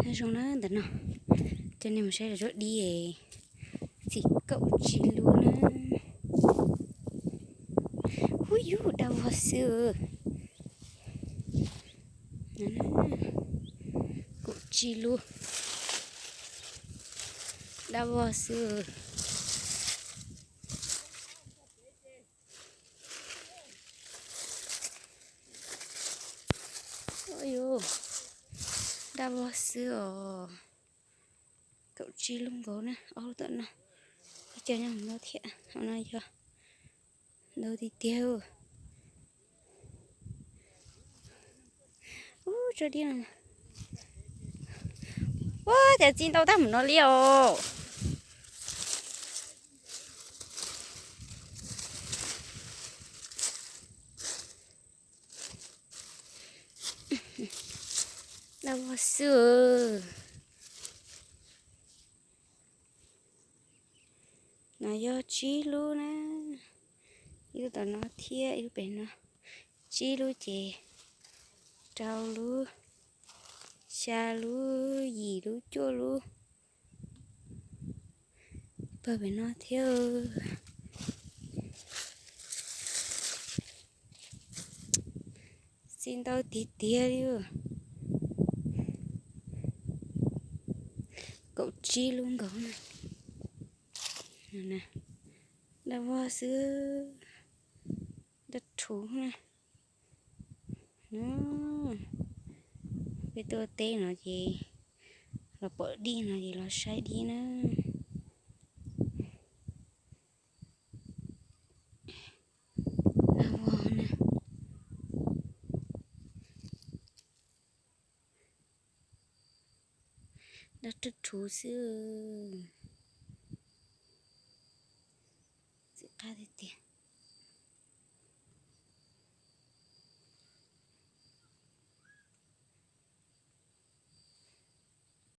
Zoo na ntawm no, coj nej mus saib rau dib, txim kaum tsib lub na. Ub yus, dab vog xwb. Kaum tsib lub, dab vog xwb. Yus, dab vog xwb os. Kaum tsib lub nkaus na, ob lub tom no. Koj coj nyob mus ntau thiab, hauv no yog ntau tiag tiag. Ub, tso dib no. Ua cas txi ntau tag mus no li os. Dab vog xwb. No yog tsib lub na, ib lub tom no thiab ib lub pem no. Tsib lub ces rau lub, xya lub, yim lub, cuaj lub. Pawg pem no thiab. Txi ntau tiag tiag li. Kaum tsib lub nkaus na. Dab vog xwb. Dab rhuv na. Peb tuaj teb no ces los pom dib no ces los saib dib na. Dab vog na. Dab rhuv rhuv xwb. Txiv qab tiag tiag.